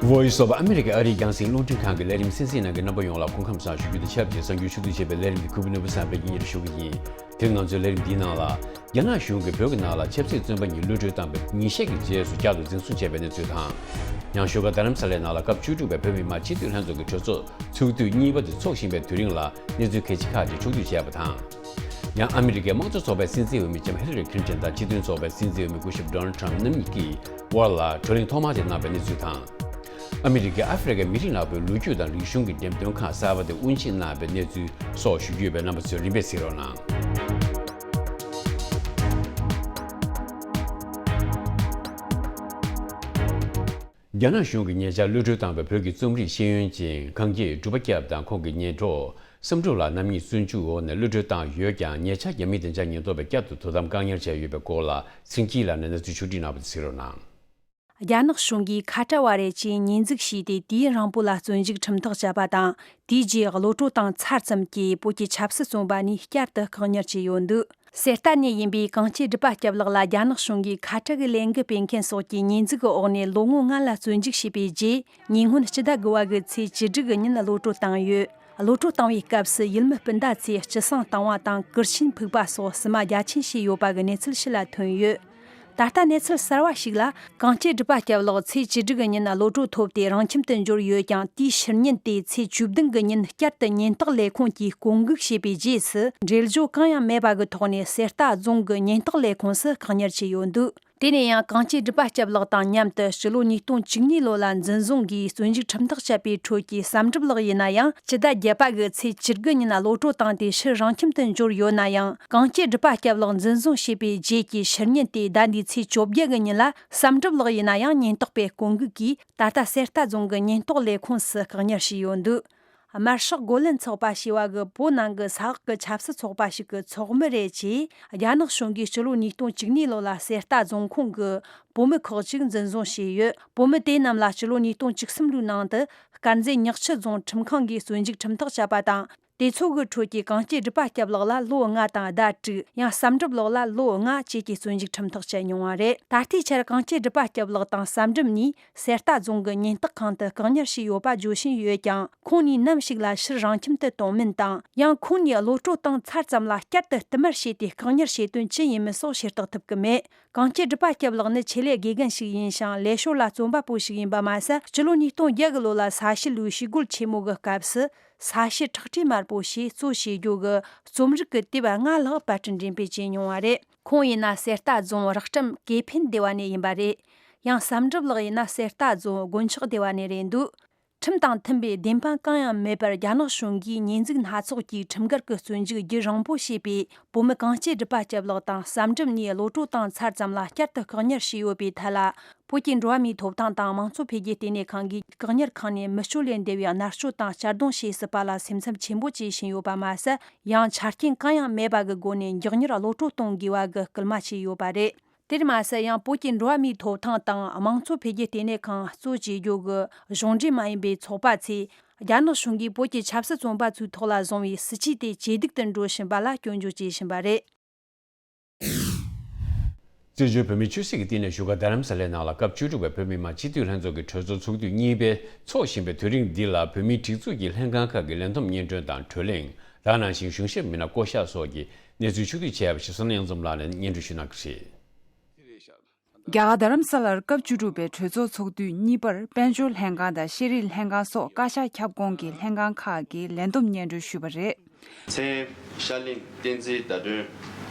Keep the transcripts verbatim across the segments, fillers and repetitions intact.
Voice of America ཨ་རིའི་རྒྱང་སྲིང་རླུང་འཕྲིན་ཁང་གི་ལས་རིམ་གསན་གཟིགས་གནང་མཁན་རྣམ་པ་ཡོངས་ལ་སྐུ་ཁམས་བཟང་ཞུ་རྒྱུ་དང་ཆབས་ཅིག་གསར་འགྱུར་ཕྱོགས་བསྡུས་བྱས་པའི་ལས་རིམ་འདི་གུས་པ་ནོར་བུ་བསམ་འཕེལ་གྱིས་སྙན་སྒྲོན་ཞུ་གི་ཡིན། དེ་རིང་ང་ཚོའི་ལས་རིམ་འདིའི་ནང་ལ། རྒྱ་ནག་གཞུང་གིས་བོད་ཀྱི་ནང་ལ་ཆབ་སྲིད་བཙོན་པ་གཉིས་གློད་གྲོལ་བཏང་པའི་ཉིན་ཤས་ཀྱི་རྗེས་སུ་བསྐྱར་དུ་འཛིན་བཟུང་བྱས་པའི་གནས་ཚུལ་དང་། ཡང་བཞུགས་སྒར་རྡ་རམ་ས་ལའི་ནང་ལ་སྐབས་བཅུ་དྲུག་པའི་བོད་མི་མང་སྤྱི་འཐུས་ལྷན་ཚོགས་ཀྱི་གྲོས་ཚོགས་ཚོགས་དུས་གཉིས་པ་དེ་འཚོགས་བཞིན་པའི་དུས་རིང་ལ་གནས་ཚུལ་གལ་ཆེ་ཁག་ཅིག་ཕྱོགས་བསྡུས་བྱས་པ་དང་། ཡང་ཨ་མི་རི་ཀའི་དམངས་གཙོ་ཚོགས་པའི་སྲིད་འཛིན་འོས་མི་ལྕམ་ཧི་ལ་རི་ཁིན་ཏན་དང་སྤྱི་མཐུན་ཚོགས་པའི་སྲིད་འཛིན་འོས་མི་སྐུ་ཞབས་ཌོ་ནལ་ཊམ་རྣམ་གཉིས་ཀྱིས་དབར་ལ་བགྲོ་གླེང་ཐོག་མ་དེ་གནང་བའི་གནས་ཚུལ་དང་། ཨ་མི་རི་ཀའི་ཨ་ཧྥེ་རི་ཀའི་མི་རིགས་ནག་པོའི་ལོ་རྒྱུས་དང་རིག་གཞུང་གི་འགྲེམས་སྟོན་ཁང་གསར་པ་དེ་དབུ་འབྱེད་གནང་བའི་གནས་ཚུལ་སོགས་ཞུ་རྒྱུ་ཡོད་པས་རྣམ་པ་ཚོས་རིམ་པས་གཟིགས་རོགས་གནང་། རྒྱ་ནག་གཞུང་གིས་ཉེ་ཆར་གློད་གྲོལ་བཏང་བའི་བོད་ཀྱི་རྩོམ་རིག་ཤེས་ཡོན་ཅན་གངས་སྐྱིད་གྲུབ་པ་སྐྱབས་དང་ཁོང་གི་ཉེ་གྲོགས་བསམ་གྲུབ་ལགས་རྣམ་གཉིས་བཙོན་འཇུག་འོག་ནས་གློད་གྲོལ་བཏང་ཡོད་ཀྱང་། ཉེ་ཆར་རྒྱ་མི་དང་འཇར་ཉེན་རྟོག་པས་བསྐྱར་དུ་དོ་དམ་བཀག་ཉར་བྱས་ཡོད་པའི་སྐོར་ལ་ཚེ་སྐྱིད་ལགས་ནས་གནས་ཚུལ་ཕྱོགས་བསྒྲིགས་གནང་བ་དེ་གཟིགས་རོགས་གནང་། རྒྱ་ནག་གཞུང་གིས་ཁ་བྲལ་བ་རེད་ཅེས་ཉེས་འཛུགས་བྱས་ཏེ། དུས་ཡུན་རིང་པོ་ལ་བཙོན་འཇུག་ཁྲིམས་ཐག་བཅད་པ་དང་། དེའི་རྗེས་གློད་གྲོལ་བཏང་ཚར་ཙམ་གྱི་བོད་ཀྱི་ཆབ་སྲིད་བཙོན་པ་གཉིས་བསྐྱར་དུ་བཀག་ཉར་བྱས་ཡོད་འདུག་གསེར་རྟ་ནས་ཡིན་པའི་གངས་སྐྱིད་གྲུབ་པ་སྐྱབས་ལགས་ལ་རྒྱ་ནག་གཞུང་གིས་ཁ་བྲལ་གྱི་ལས་འགུལ་སྤེལ་མཁན་སོགས་ཀྱི་ཉེས་འཛུགས་ཀྱི་འོག་ནས་ལོ་ངོ་ལྔ་ལ་བཙོན་འཇུག་བྱས་པའི་རྗེས། ཉེ་སྔོན་སྤྱི་ཟླ་དགུ་པ་གི་ཚེས་བཅུ་དྲུག་གི་ཉིན་གློད་གྲོལ་བཏང་ཡོད། གློད་གྲོལ་བཏང་བའི་སྐབས་སུ་ཡུལ་མི་སྤུན་ཟླ་ཚོས་སྐྱི་བསང་བཏང་བ་དང་། གུར་ཆེན་ཕུག་པ་སོགས་བསུ་མ་རྒྱ་ཆེན་བྱས་ཡོད་པ་གི་གནས་ཚུལ་ཕྱི་ལ་ཐོན་ཡོད། ད་ལྟ་གནས་ཚུལ་གསར་བ་ཞིག་ལ། གངས་སྐྱིད་གྲུབ་པ་སྐྱབས་ལགས་ཚེས་བཅུ་དྲུག་གི་ཉིན་གློད་གྲོལ་ཐོབ་སྟེ་རང་ཁྱིམ་དུ་འབྱོར་ཡོད་ཀྱང་། དེའི་ཕྱི་ཉིན་ཏེ་ཚེས་བཅུ་བདུན་གྱི་ཉིན་བསྐྱར་དུ་ཉེན་རྟོག་ལས་ཁུངས་ཀྱིས་བསྐོ་འགུག་བྱས་པའི་རྗེས་སུ། འགྲེལ་བརྗོད་གང་ཡང་མེད་པ་གི་ཐོག་ནས་གསེར་རྟ་རྫོང་གི་ཉེན་རྟོག་ལས་ཁུངས་སུ་བཀག་ཉར་བྱས་ཡོད་འདུག་དེ་ནས་ཡང་གངས་སྐྱིད་གྲུབ་པ་སྐྱབས་ལགས་དང་མཉམ་དུ་སྤྱི་ལོ་ཉིས་སྟོང་བཅུ་གཉིས་ལོ་ལ་འཛིན་བཟུང་གིས་བཙོན་འཇུག་ཁྲིམས་ཐག་བཅད་པའི་ཁྲོད་ཀྱི་བསམ་གྲུབ་ལགས་ཡིན་ན་ཡང་། སྤྱི་ཟླ་བརྒྱད་པ་གི་ཚེས་བཅུ་དགུ་ཉིན་གློད་གྲོལ་བཏང་སྟེ་ཕྱིར་རང་ཁྱིམ་དུ་འབྱོར་ཡོད་ན་ཡང་། གངས་སྐྱིད་གྲུབ་པ་སྐྱབས་ལགས་འཛིན་བཟུང་བྱས་པའི་རྗེས་ཀྱི་ཕྱི་ཉིན་ཏེ་ཟླ་འདིའི་ཚེས་བཅོ་བརྒྱད་གི་ཉིན་ལ། བསམ་གྲུབ་ལགས་ཡིན་ན་ཡང་ཉེན་རྟོག་པས་བསྐོ་འགུག་གིས་ད་ལྟ་གསེར་རྟ་རྫོང་གི་ཉེན་རྟོག་ལས་ཁུངས་སུ་བཀག་ཉར་བྱས་ཡོད་འདུག་དམར་ཤོག་རྒོལ་ལན་ཚོགས་པ་ཞེས་པ་གི་བོད་ནང་གི་ས་འོག་གི་ཆབ་སྲིད་ཚོགས་པ་ཞིག་གི་ཚོགས་མི་རེད་ཅེས། རྒྱ་ནག་གཞུང་གིས་སྤྱི་ལོ་ཉིས་སྟོང་བཅུ་གཉིས་ལོ་ལ་གསེར་རྟ་རྫོང་ཁོངས་ཀྱི་བོད་མི་ཁག་ཅིག་འཛིན་བཟུང་བྱས་ཡོད། བོད་མི་དེ་རྣམས་ལ་སྤྱི་ལོ་ཉིས་སྟོང་བཅུ་གསུམ་ལོའི་ནང་དུ་དཀར་མཛེས་ཉག་ཆུ་རྫོང་ཁྲིམས་ཁང་གིས་བཙོན་འཇུག་ཁྲིམས་ཐག་བཅད་པ་དང་། དེ་ཚོ་གི་ཁྲོད་ཀྱི་གངས་སྐྱིད་གྲུབ་པ་སྐྱབས་ལགས་ལ་ལོ་ལྔ་དང་ཟླ་དྲུག་ཡང་བསམ་གྲུབ་ལགས་ལ་ལོ་ལྔ་བཅས་ཀྱི་བཙོན་འཇུག་ཁྲིམས་ཐག་བཅད་མྱོང་བ་རེད། ད་ལྟའི་ཆར་གངས་སྐྱིད་གྲུབ་པ་སྐྱབས་ལགས་དང་བསམ་གྲུབ་གཉིས་གསེར་རྟ་རྫོང་གི་ཉེན་རྟོག་ཁང་དུ་བཀག་ཉར་བྱས་ཡོད་པ་བརྗོད་བཞིན་ཡོད་ཀྱང་། ཁོང་གཉིས་ནམ་ཞིག་ལ་ཕྱིར་རང་ཁྱིམ་དུ་གཏོང་མིན་དང་། ཡང་ཁོང་གཉིས་གློད་གྲོལ་བཏང་ཚར་ཙམ་ལ་བསྐྱར་དུ་བསྟུད་མར་བྱས་ཏེ་བཀག་ཉར་བྱེད་དོན་ཅི་ཡིན་མིན་སོགས་ཤེས་རྟོགས་ཐུབ་ཀྱི་མེད། གངས་སྐྱིད་གྲུབ་པ་སྐྱབས་ལགས་ནི་ཆེད་ལས་དགེ་རྒན་ཞིག་ཡིན་ཞིང་། ལས་ཞོར་ལ་རྩོམ་པ་པོ་ཞིག་ཡིན་པ་མ་ཟད། སྤྱི་ལོ་ཉིས་སྟོང་བརྒྱད་གི་ལོ་ལ་ས་གཤིས་ལུའི་ཞི་རྒོལ་ཆེན་མོ་གི་སྐབས་སུ། ས་གཤིས་ཁྲག་ཁྲིག་དམར་པོ་ཞེས་གཙོ་བྱེད་རྒྱུ་གི་རྩོམ་རིག་གི་དེབ་ལྔ་ལྷག་པར་སྐྲུན་འགྲེམས་སྤེལ་བྱས་མྱོང་བ་རེད། ཁོང་ཡིན་ན་གསེར་རྟ་རྫོང་རག་ཁྲིམས་ཀེ་ཕན་སྡེ་བ་ནས་ཡིན་པ་རེད། ཡང་བསམ་གྲུབ་ལགས་ཡིན་ན་གསེར་རྟ་རྫོང་དགོན་ཆོག་སྡེ་བ་ནས་རེད་འདུག་ཁྲིམས་དང་མཐུན་པའི་བདེན་དཔང་གང་ཡང་མེད་པར་རྒྱ་ནག་གཞུང་གིས་ཉེས་འཛུགས་སྣ་ཚོགས་ཀྱིས་ཁྲིམས་འགལ་གྱི་བཙོན་འཇུག་རྒྱུན་རིང་པོ་བྱས་པའི་བོད་མི་གངས་སྐྱིད་གྲུབ་པ་སྐྱབས་ལགས་དང་བསམ་གྲུབ་གཉིས་གློད་གྲོལ་བཏང་ཚར་ཙམ་ལ་བསྐྱར་དུ་བཀག་ཉར་བྱས་ཡོད་པའི་ཐད་ལ། བོད་ཀྱི་འགྲོ་བ་མིའི་ཐོབ་ཐང་དང་དམངས་གཙོ་འཕེལ་རྒྱས་ལྟེ་གནས་ཁང་གིས་བཀག་ཉར་ཁང་ནས་མི་སྤྱོད་ལས་འདས་པའི་མནར་གཅོད་དང་གཅར་རྡུང་བྱེད་སྲིད་པ་ལ་སེམས་འཚབ་ཆེན་པོ་བྱེད་བཞིན་ཡོད་པ་མ་ཟད། ཡང་ཆ་རྐྱེན་གང་ཡང་མེད་པ་གི་སྒོ་ནས་མགྱོགས་མྱུར་གློད་གྲོལ་གཏོང་དགོས་པ་གི་སྐུལ་མ་བྱས་ཡོད་པ་རེད། དེར་མ་ཟད། ཡང་བོད་ཀྱི་འགྲོ་བ་མིའི་ཐོབ་ཐང་དང་དམངས་གཙོ་འཕེལ་རྒྱས་ལྟེ་གནས་ཁང་གཙོ་བྱེད་རྒྱུ་གི་གཞུང་འབྲེལ་མ་ཡིན་པའི་ཚོགས་པ་ཚོས། རྒྱ་ནག་གཞུང་གིས་བོད་ཀྱི་ཆབ་སྲིད་བཙོན་པ་ཚོའི་ཐོག་ལ་བཟུང་བའི་སྲིད་བྱུས་དེ་ཇེ་སྡུག་ཏུ་འགྲོ་བཞིན་པ་ལ་སྐྱོན་བརྗོད་བྱེད་བཞིན་པ་རེད། བཙན་བྱོལ་བོད་མིའི་ཆོས་སྲིད་ཀྱི་བསྟི་གནས་བཞུགས་སྒར་རྡ་རམ་ས་ལའི་ནང་ལ་སྐབས་བཅུ་དྲུག་པའི་བོད་མི་མང་སྤྱི་འཐུས་ལྷན་ཚོགས་ཀྱི་གྲོས་ཚོགས་ཚོགས་དུས་གཉིས་པའི་འཚོགས་བཞིན་པའི་དུས་རིང་འདི་ལ། བོད་མིའི་སྒྲིག་འཛུགས་ཀྱི་ལྷན་ཁང་ཁག་གི་ལས་བསྡོམས་སྙན་སྒྲོན་དང་གྲོས་གླེང་། དེ་ནང་བཞིན་གཞུང་ཞབས་མི་སྣ་བསྐོ་གཞག་སོགས་ཀྱི་གནས་ཚུལ་ཕྱོགས་བསྡུས་བྱས་པ་ཞིག་བསོད་ནམས་གཡང་འཛོམས་ལགས་ནས་སྙན་སྒྲོན་ཞུ་གནང་གི་རེད། རྒྱ་གར་རྡ་རམ་ས་ལར་སྐབས་བཅུ་དྲུག་པའི་གྲོས་ཚོགས་ཚོགས་དུས་གཉིས་པར་དཔལ་འབྱོར་ལྷན་ཁང་དང་ཤེས་རིག་ལྷན་ཁང་སོགས་བཀའ་ཤག་ཁྱབ་ཁོངས་ཀྱི་ལྷན་ཁང་ཁག་གིས་ལས་བསྡོམས་སྙན་སྒྲོན་ཞུས་པ་རེད། མཚན། ཤར་གླིང་བསྟན་འཛིན་ཟླ་སྒྲོན།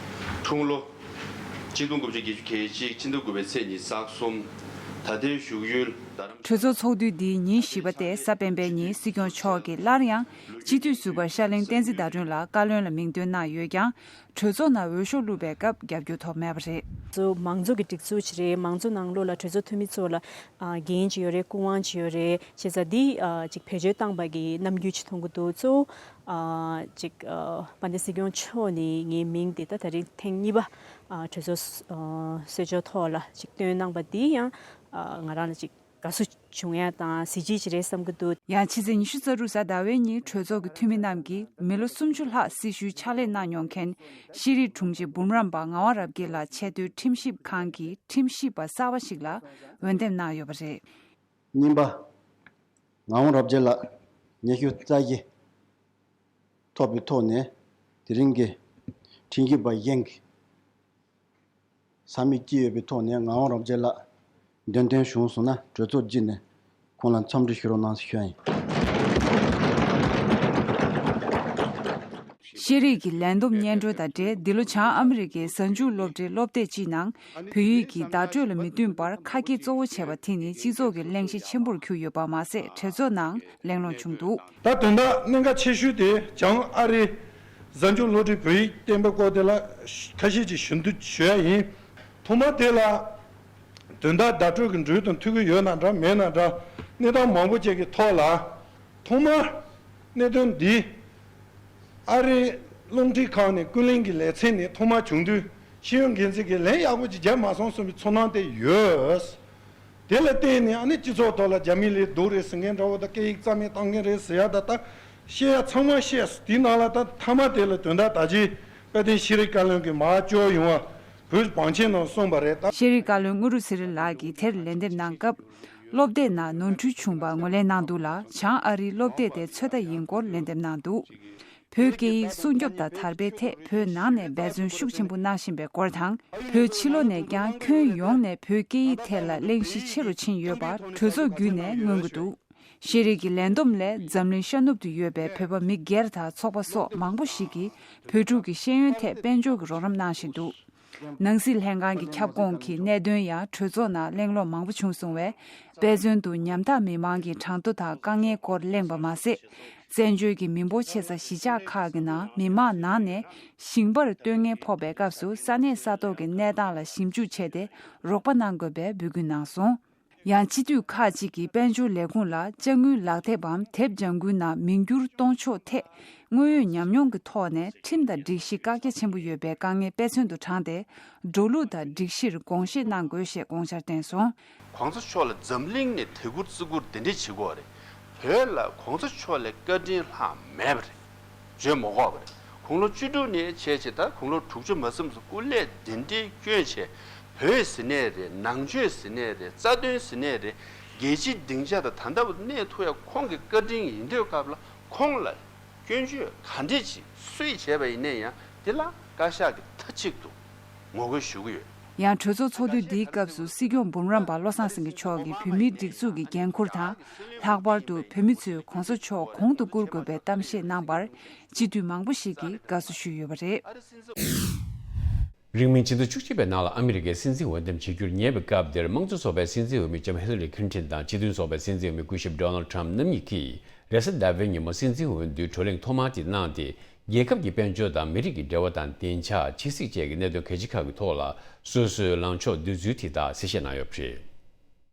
འཁྲུངས་ལོ། གཅིག་སྟོང་དགུ་བརྒྱ་བརྒྱད་ཅུ་གྱ་གཅིག་ཕྱི་ཟླ་དགུ་པའི་ཚེས་ཉི་ཤུ་རྩ་གསུམ། ད་ལྟའི་བཞུགས་ཡུལ་རྡ་རམ། གྲོས་ཚོགས་ཚོགས་དུས་འདིའི་ཉིན་བཞི་པ་སྟེ་གཟའ་སྤེན་པའི་ཉིན་སྲིད་སྐྱོང་མཆོག་གིས་སླར་ཡང་སྤྱི་འཐུས་ཟུར་པ་ཤར་གླིང་བསྟན་འཛིན་ཟླ་སྒྲོན་ལ་བཀའ་བློན་ལ་མིང་འདོན་གནང་ཡོད་ཀྱང་། གྲོས་ཚོགས་ནང་འོས་ཤོག་བླུགས་པའི་སྐབས་རྒྱབ་སྐྱོར་ཐོབ་མེད་པ་རེད། གཙོ་མང་གཙོ་གི་སྒྲིག་འཛུགས་ཅིག་རེད། མང་གཙོ་ནང་ལོགས་ལ་གྲོས་ཚོགས་འཐུས་མི་ཚོ་ལ་ཨ་འགན་ཅིག་ཡོད་རེད། སྐུ་དབང་ཅིག་ཡོད་རེད། བྱས་ཙང་འདི་ཨ་ཅིག་བེད་སྤྱོད་བཏང་པ་གི་རྣམ་འགྱུར་ཅིག་མཐོང་གི་འདུག་གཙོ་བོ་ཨ་ཅིག་ཨ་དཔལ་ལྡན་སྲིད་སྐྱོང་མཆོག་ནས་ངའི་མིང་དེ་ད་ད་རིང་ཐེངས་གཉིས་པ་ཨ་གྲོས་ཚོགས་ཨ་གསོལ་ལྕོག་ཐོག་ལ་ཅིག་བཏོན་གནང་པ་འདི་ཡང་ཨ་ང་རང་ལ་ཅིག་དགའ་བསུ་བྱུང་ཡ་དང་གཟི་བརྗིད་ཅིག་རེད་བསམ་གྱི་འདུག་ཡང་ཕྱི་ཚེས་ཉི་ཤུ་རྩ་དྲུག་གཟའ་ཟླ་བའི་ཉིན་གྲོས་ཚོགས་ཀྱི་འཐུས་མི་རྣམས་ཀྱིས་མི་ལོ་སུམ་ཅུ་ལྷག་སྲི་ཞུའི་ཕྱག་ལས་གནང་མྱོང་མཁན་ཤེས་རིག་དྲུང་ཆེ་འབུམ་རམས་པ་ངག་དབང་རབ་རྒྱས་ལགས་ཆེས་མཐོའི་ཁྲིམས་ཞིབ་ཁང་གི་ཁྲིམས་ཞིབ་པ་གསར་པ་ཞིག་ལ་འོས་འདེམས་གནང་ཡོད་པ་རེད། གཉིས་པ། ངག་དབང་རབ་རྒྱས་ལགས་སྙན་ཞུ་རྩ་ཆེ་ཐོབ་པའི་ཐོག་ནས། དེ་རིང་གི་ཁྲིམས་ཞིབ་པ་གཞན་གྱི་ས་མིག་ཅིག་ཡོད་པའི་ཐོག་ནས། ངག་དབང་རབ་རྒྱས་ལགས་འདོན་ཐོན་བྱུང་སོང་ན། གྲོས་ཚོགས་བརྒྱུད་ནས་ཁོང་ལ་འཚམས་འདྲི་ཞུ་རོགས་གནང་ཞུ་ཡ་ཡིན། ཤེས་རིག་གི་ལས་བསྡོམས་སྙན་སྒྲོན་དང་འབྲེལ། འདི་ལོ་བྱང་ཨ་མི་རི་ཀའི་གཟའ་མཇུག་སློབ་གྲྭའི་སློབ་དེབ་ཅིག་ནང་བོད་ཡིག་གི་བརྡ་སྤྲོད་ལ་མི་བསྟུན་པར་ཁ་སྐད་གཙོ་བོ་བྱས་པ་དེ་ནི་སྤྱི་ཚོགས་ཀྱི་གླེང་གཞི་ཆེན་པོར་གྱུར་ཡོད་པ་མ་ཟད། གྲོས་ཚོགས་ནང་གླེང་སློང་བྱུང་འདུག། ད་དོན་དག་གནད་འགག་ཆེ་ཤོས་དེ་བྱང་ཨ་རིའི་གཟའ་མཇུག་སློབ་གྲྭའི་བོད་ཡིག་བསྟན་པའི་སྐོར་དེ་ལ་ཁ་ཤས་ཅིག་ཞུ་འདུན་ཞུ་ཡ་ཡིན། ཐོག་མ་དེ་ལ་དོན་དག་བརྡ་སྤྲོད་ཀྱི་འགྲོས་དང་ཐུག་གི་ཡོད་ན་འདྲ་མེད་ན་འདྲ། གནས་སྟངས་མང་པོ་ཅིག་གི་ཐོག་ལ། ཐོག་མར་གནད་དོན་འདི་ཨ་རིའི་རླུང་འཕྲིན་ཁང་ནས་ཀུན་གླེང་གི་ལེ་ཚན་ནས་ཐོག་མར་བྱུང་དུས། ཤེས་ཡོན་འགན་འཛིན་གྱིས་ལན་ཡག་པོ་ཅིག་རྒྱབ་མ་སོང་གསུངས་པའི་ཚོར་སྣང་དེ་ཡོད། དེ་ལ་བརྟེན་ནས་ཨ་ནི་སྤྱི་ཚོགས་ཐོག་ལ་རྒྱ་མི་ལས་སྡུག་རེད་ཟེར་མཁན་འདྲ་བོ་དང་། སྐད་ཡིག་རྩ་མེད་བཏང་མཁན་རེད་ཟེར་ཡ་ད་ལྟ་བཤད་ཡ་ཚང་མ་བཤད་སོང་། དེའི་ནང་ལ་ད་མཐའ་མ་དེ་ལ་དོན་དག་ད་ཅི་དཔལ་ལྡན་ཤེས་རིག་བཀའ་བློན་གྱིས་མར་བསྐྱོར་ཡོང་བ་བོད་བང་ཆེན་ནང་གསུངས་པ་རེད། ད་ཤེས་རིག་བཀའ་བློན་དངོས་གྲུབ་ཚེ་རིང་ལགས་ཀྱིས་དེར་ལན་འདེབས་གནང་སྐབས། སློབ་དེབ་ནང་ནོར་འཁྲུལ་བྱུང་བར་ངོས་ལེན་གནང་འདུག་ལ། བྱང་ཨ་རིའི་སློབ་དེབ་དེ་ཚོད་ལྟ་ཡིན་སྐོར་ལན་འདེབས་གནང་འདུག། བོད་སྐད་ཡིག་སྲུང་སྐྱོབ་དང་དར་སྤེལ་ཐད་བོད་ནང་ནས་འབད་བརྩོན་ཤུགས་ཆེན་པོ་གནང་བཞིན་པའི་སྐོར་དང་། བོད་ཕྱི་ལོགས་ནས་ཀྱང་ཁྱོན་ཡོངས་ནས་བོད་སྐད་ཡིག་ཐད་ལ་གླེང་གཞི་ཆེ་རུ་ཕྱིན་ཡོད་པ་གྲོས་ཚོགས་བརྒྱུད་ནས་མངོན་གྱི་འདུག། ཤེས་རིག་གི་ལས་བསྡོམས་ལས། འཛམ་གླིང་ཤར་ནུབ་ཏུ་ཡོད་པའི་བོད་པ་མི་སྒེར་དང་ཚོགས་པ་སོགས་མང་པོ་ཞིག་གིས་བོད་ཕྲུག་གི་ཤེས་ཡོན་ཐད་དཔལ་འབྱོར་གྱི་རོགས་རམ་གནང་བཞིན་འདུག། ནང་སྲིད་ལྷན་ཁང་གི་ཁྱབ་ཁོངས་ཀྱི་གནད་དོན་ཡང་གྲོས་ཚོགས་ནང་གླེང་སློང་མང་པོ་བྱུང་སོང་བས། དཔེ་མཚོན་དུ་ཉམ་ཐག་མི་མང་གི་གྲངས་ཐོ་དང་དཀའ་ངལ་སྐོར་གླེང་བ་མ་ཟད། བཙན་བྱོལ་གྱི་མི་འབོར་ཆེ་ས་གཞིས་ཆགས་ཁག་གི་ནང་མི་མང་ནང་ནས་ཞིང་པར་ལྟོས་ངན་ཕོག་པའི་སྐབས་སུ་ས་གནས་ས་ཐོག་གི་གནས་སྟངས་ལ་ཞིབ་འཇུག་བྱས་ཏེ་རོགས་པ་གནང་དགོས་པའི་འབོད་སྐུལ་གནང་སོང་། ཡང་སྤྱི་འཐུས་ཁག་ཅིག་གིས་དཔལ་འབྱོར་ལས་ཁུངས་ལ་ཅ་དངུལ་ལག་དེབ་བམ་དེབ་ལྗང་ཁུའི་ནང་མིང་བསྒྱུར་གཏོང་ཕྱོགས་ཐད་དངོས་ཡོད་ཉམས་མྱོང་གི་ཐོག་ནས་ཁྲིམས་དང་སྒྲིག་གཞི་བཀག་རྒྱ་ཆེན་པོ་ཡོད་པའི་དཀའ་ངལ་དཔེ་མཚོན་དུ་དྲངས་ཏེ། འགྲོ་ལུགས་དང་སྒྲིག་གཞིར་དགོངས་བཞེས་གནང་དགོས་ཞེས་དགོངས་འཆར་བསྟན་སོང་། གོང་ས་མཆོག་ལ་འཛམ་གླིང་ནས་དད་བཀུར་བརྩི་བཀུར་དེ་འདྲས་བྱེད་དགོས་རེད། བོད་ལ་གོང་ས་མཆོག་ལས་བཀའ་དྲིན་ལྷག་མེད་པ་རེད། བརྗོད་མ་དགོས་པ་རེད། དགུང་ལོ་བཅུ་དྲུག་ནས་བྱས་བྱས་ད་དགུང་ལོ་དྲུག་ཅུ་མ་ཟིན་ཙམ་སྐུ་ལས་དེ་འདྲའི་བསྐྱོན་བྱས། བོད་ཟེར་ནའི་རེད། ནང་ཆོས་ཟེར་ནའི་རེད། རྩ་དོན་ཟེར་ནའི་རེད། རྒྱལ་སྤྱིའི་སྡིངས་ཆ་དང་ད་ལྟ་བར་གནས་ཐུབ་ཡ་ཁོང་གི་བཀའ་དྲིན་ཡིན་དུས་སྐབས་ལ། ཁོང་ལ་སྐྱོན་བརྗོད་ག་འདྲས་ཅིག་སུས་བྱས་པ་ཡིན་ནའི་ཡང་དེ་ལ་བཀའ་ཤག་གིས་མཐའ་གཅིག་ཏུ་ངོ་རྒོལ་ཞུ་གི་ཡོད། ཡང་གྲོས་ཚོགས་ཚོགས་དུས་འདིའི་སྐབས་སུ་སྲིད་སྐྱོང་འབུམ་རམས་པ་བློ་བཟང་སེང་གེ་མཆོག་གིས་བོད་མིའི་སྒྲིག་འཛུགས་ཀྱི་འགན་ཁུར་དང་། ལྷག་པར་དུ་བོད་མི་ཚོས་གོང་ས་མཆོག་གོང་དུ་བཀུར་དགོས་པའི་གཏམ་བཤད་གནང་བར་སྤྱི་འཐུས་མང་པོ་ཞིག་གིས་དགའ་བསུ་ཞུས་ཡོད་པ་རེད། རིང་མིན་ཕྱི་ཟླ་བཅུ་གཅིག་པའི་ནང་ལ་ཨ་མི་རི་ཀའི་སྲིད་འཛིན་འོས་འདེམས་བྱེད་རྒྱུར་ཉེ་བའི་སྐབས་འདིར། དམངས་གཙོ་ཚོགས་པའི་སྲིད་འཛིན་འོས་མི་ལྕམ་ཧི་ལ་རི་ཁིན་ཏིན་དང་། སྤྱི་མཐུན་ཚོགས་པའི་སྲིད་འཛིན་འོས་མི་སྐུ་ཞབས་ཌོ་ནལ་ཌི་ཊརམ་ཕ་རྣམ་གཉིས་ཀྱིས་རེས་གཟའ་ཟླ་བའི་ཉིན་མོ་སྲིད་འཛིན་འོས་བསྡུའི་བགྲོ་གླེང་ཐོག་མ་དེ་གནང་སྟེ། རྒྱལ་ཁབ་ཀྱི་དཔལ་འབྱོར་དང་མི་རིགས་ཀྱི་འབྲེལ་བ་དང་། བདེ་འཇགས། ཕྱི་སྲིད་བཅས་ཀྱི་གནད་དོན་གལ་ཆེ་ཁག་གི་ཐོག་ལ་སོ་སོའི་ལངས་ཕྱོགས་བསྡུ་ཚུལ་དེ་དག་གསལ་བཤད་གནང་ཡོད་པ་རེད།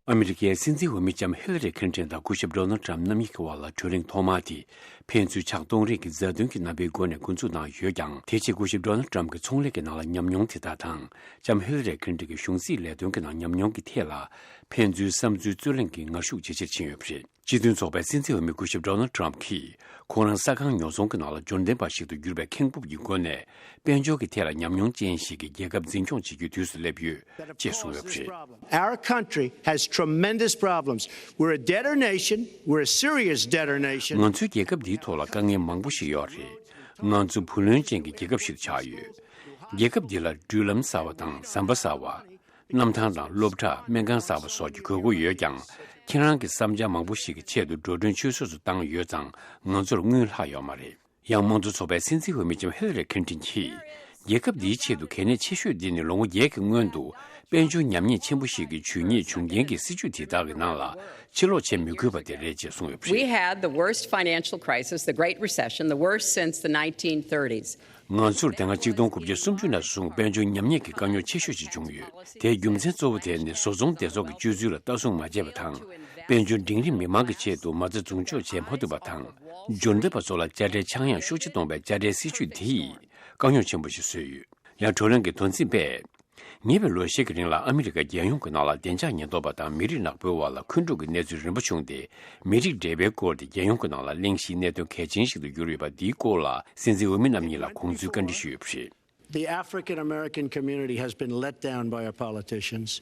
ཨ་མི་རི་ཀའི་སྲིད་འཛིན་འོས་མི་ལྕམ་ཧི་ལ་རི་ཁིན་ཏིན་དང་སྐུ་ཞབས་ཌོ་ནལ་ཌི་ཊརམ་ཕ་རྣམ་གཉིས་ཀྱི་དབར་ལ་བགྲོ་གླེང་ཐོག་མ་དེ་ཕན་ཚུན་ཕྱག་སྟོང་རེས་ཀྱི་མཛའ་མཐུན་གྱི་རྣམ་པའི་སྒོ་ནས་འགོ་འཛུགས་གནང་ཡོད་ཀྱང་། དེ་རྗེས་སྐུ་ཞབས་ཌོ་ནལ་ཌི་ཊརམ་གྱི་ཚོང་ལས་ཀྱི་ནང་ལ་ཉམས་མྱོང་དེ་དག་དང་། ལྕམ་ཧི་ལ་རི་ཁིན་ཏིན་གྱི་གཞུང་སྲིད་ལས་དོན་གྱི་ནང་ཉམས་མྱོང་གི་ཐད་ལ་ཕན་ཚུན་བསམ་ཚུལ་རྩོད་གླེང་གི་ངར་ཤུགས་ཇེ་ཆེར་ཕྱིན་ཡོད་པ་རེད། སྤྱི་མཐུན་ཚོགས་པའི་སྲིད་འཛིན་འོས་མི་སྐུ་ཞབས་ཌོ་ནལ་ཌི་ཊརམ་གྱིས་ཁོང་རང་ས་ཁང་ཉོ་ཚོང་གི་ནང་ལ་འབྱོར་ལྡན་པ་ཞིག་ཏུ་གྱུར་པའི་ཁེངས་སྤོབས་ཀྱི་སྒོ་ནས། དཔལ་འབྱོར་གྱི་ཐད་ལ་ཉམས་མྱོང་ཅན་ཞིག་གིས་རྒྱལ་ཁབ་འཛིན་སྐྱོང་བྱེད་རྒྱུའི་དུས་སུ་སླེབས་ཡོད་ཅེས་གསུངས་ཡོད་པ་རེད། Our country has tremendous problems. We're a debtor nation. We're a serious debtor nation. ང་ཚོའི་རྒྱལ་ཁབ་འདིའི་ཐོག་ལ་དཀའ་ངལ་མང་པོ་ཞིག་ཡོད་རེད། ང་ཚོ་བུ་ལོན་ཅན་གྱི་རྒྱལ་ཁབ་ཞིག་ཏུ་ཆགས་ཡོད། རྒྱལ་ཁབ་འདི་ལ་འགྲུལ་ལམ་གསར་བ་དང་ཟམ་པ་གསར་བ། གནམ་ཐང་དང་སློབ་གྲྭ། སྨན་ཁང་གསར་པ་སོགས་ཀྱི་དགོས་མཁོ་ཡོད་ཀྱང་། ཁྱེད་རང་གི་བསམ་འཆར་མང་པོ་ཞིག་གི་ཆེད་དུ་འགྲོ་གྲོན་ཆུད་ཟོས་སུ་བཏང་ཡོད་ཙང་། ང་ཚོར་དངུལ་ལྷག་ཡོད་མ་རེད། ཡང་། དམངས་གཙོ་ཚོགས་པའི་སྲིད་འཛིན་འོས་མི་ལྕམ་ཧི་ལ་རི་ཁིན་ཏིན་གྱིས། རྒྱལ་ཁབ་འདིའི་ཆེད་དུ་གལ་གནད་ཆེ་ཤོས་འདི་ནི་ལོ་ངོ་བརྒྱད་ཀྱི་སྔོན་དུ། དཔལ་འབྱོར་ཉམས་ཉེས་ཆེན་པོ་ཞིག་གི་བྱུས་ཉེས་བྱུང་རྐྱེན་གྱིས། སྲིད་ཇུས་དེ་དག་གི་ནང་ལ་ཕྱིར་ལོག་བྱེད་མི་དགོས་པ་དེ་རེད་ཅེས་གསུངས་ཡོད་པ་We རེད། Had the worst financial crisis, the Great Recession, the worst since the nineteen thirties. ང་ཚོར་དེ་སྔ་ཆིག་སྟོང་དགུ་བརྒྱ་སུམ་ཅུ་ནས་བཟུང་དཔལ་འབྱོར་ཉམས་ཉེས་ཀྱི་དཀའ་རྙོག་ཆེ་ཤོས་ཤིག་བྱུང་ཡོད། དེའི་རྒྱུ་མཚན་གཙོ་བོ་དེ་ནི་བཟོ་ཚོང་སྡེ་ཚོགས་ཀྱི་སྤྱོད་ཚུལ་ལ་ལྟ་སྲུང་མ་བྱས་པ་དང་། དཔལ་འབྱོར་འབྲིང་རིམ་མི་མང་གི་ཆེད་དུ་མ་རྩ་འཛུགས་འཇོག་བྱེད་མ་ཐུབ་པ་དང་། འབྱོར་ལྡན་པ་ཚོ་ལ་དཔྱ་ཁྲལ་ཆག་ཡང་ཤུགས་ཆེ་གཏོང་བའི་དཔྱ་ཁྲལ་སྲིད་ཇུས་དེ་ཡིས་དཀའ་རྙོག་ཆེན་པོ་ཞིག་བཟོས་ཡོད། ཡང་། བགྲོ་གླེང་གི་དོན་ཚན་པས། ཉེ་བའི་ལོ་ཤས་ཀྱི་རིང་ལ་ཨ་མི་རི་ཀ་རྒྱལ་ཡོངས་ཀྱི་ནང་ལ་བདེ་འཇགས་ཉེན་རྟོག་པ་དང་མི་རིགས་ནག་པོའི་དབར་ལ་འཁོན་འཁྲུག་གི་གནས་ཚུལ་རིམ་པ་བྱུང་སྟེ། མི་རིགས་འབྲེལ་བའི་སྐོར་དེ་རྒྱལ་ཡོངས་ཀྱི་ནང་ལ་གླེང་གཞིའི་གནད་དོན་གལ་ཆེན་ཞིག་ཏུ་གྱུར་ཡོད་པ། འདིའི་སྐོར་ལ་སྲིད་འཛིན་འོས་མི་རྣམ་གཉིས་ལ་དགོངས་ཚུལ་བཀའ་འདྲི་ཞུས་ཡོད་པ་རེད། The African American community has been let down by our politicians.